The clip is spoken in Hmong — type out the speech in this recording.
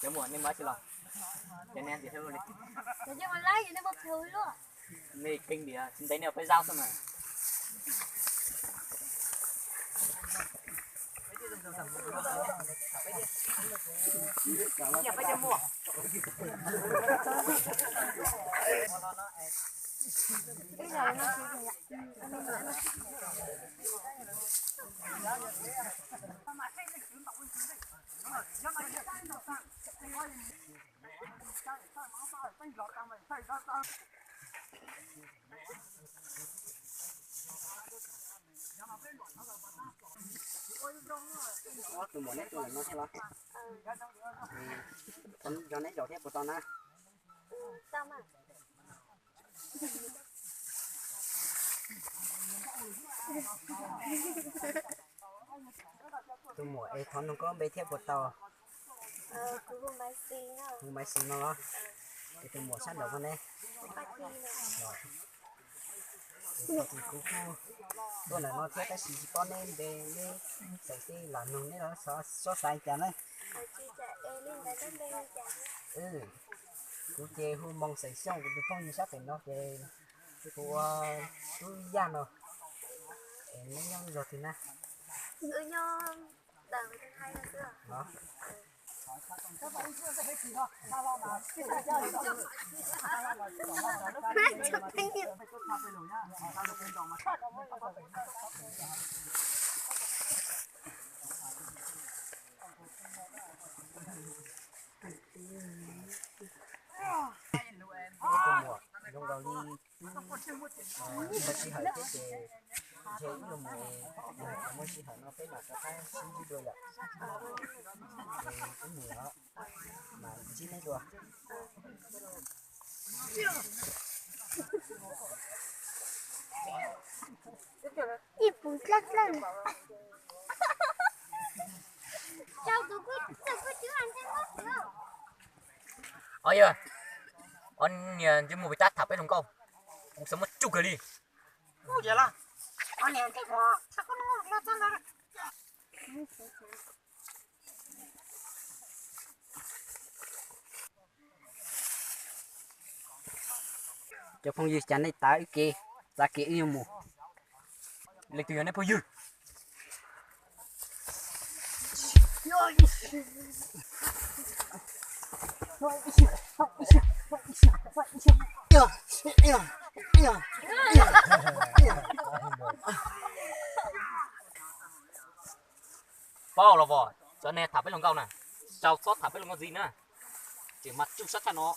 Cov muam, nej mus tsis los? Cov nej tias thiab li. Nej keeb diam, tsis ntev nej peb zaub xwb mas. Tus muam neb tus lawm no thiab los? Yog neb zaum thiab puas tau na? Tus muam es thov nug koj npe thiab puas tau? Hu Maiv Xis no los? Es tus muam sab nraud ko ne? Kuv kuj tuaj ntawm no thiab tab sis tsis paub neb npe, neb xeem twg los nug neb los sob xaiv cas na. Kuv ces hu Moo xeem Xyooj, kuv tus phooj ywg sab pem no ces kuv ua Tub Yaj no. Es neb nyob zos twg na? Ib tug muam zoo nkaus li muaj sij hawm thiab ces ntshe ib nyuag mus, muaj sij hawm no peb mam rov qab sib ntsib dua yom. Ces wb mus os, mam ntsib neb dua. Ib puas dlawb dlawb. Os yog, os niam ntsej muag pes tsawg tham peb hluas nkauj, kuv xav muab tsuj kawg li. Cov phooj ywg, cas nej tav wb kev, txav kev wb yuav mus. Leej twg yog nej phooj ywg? Paub los vos, cov neeg tham peb hluas nkauj na, tsis txhob tham peb hluas nkauj ntxiv na, tseem mas tsuj sab thaj no.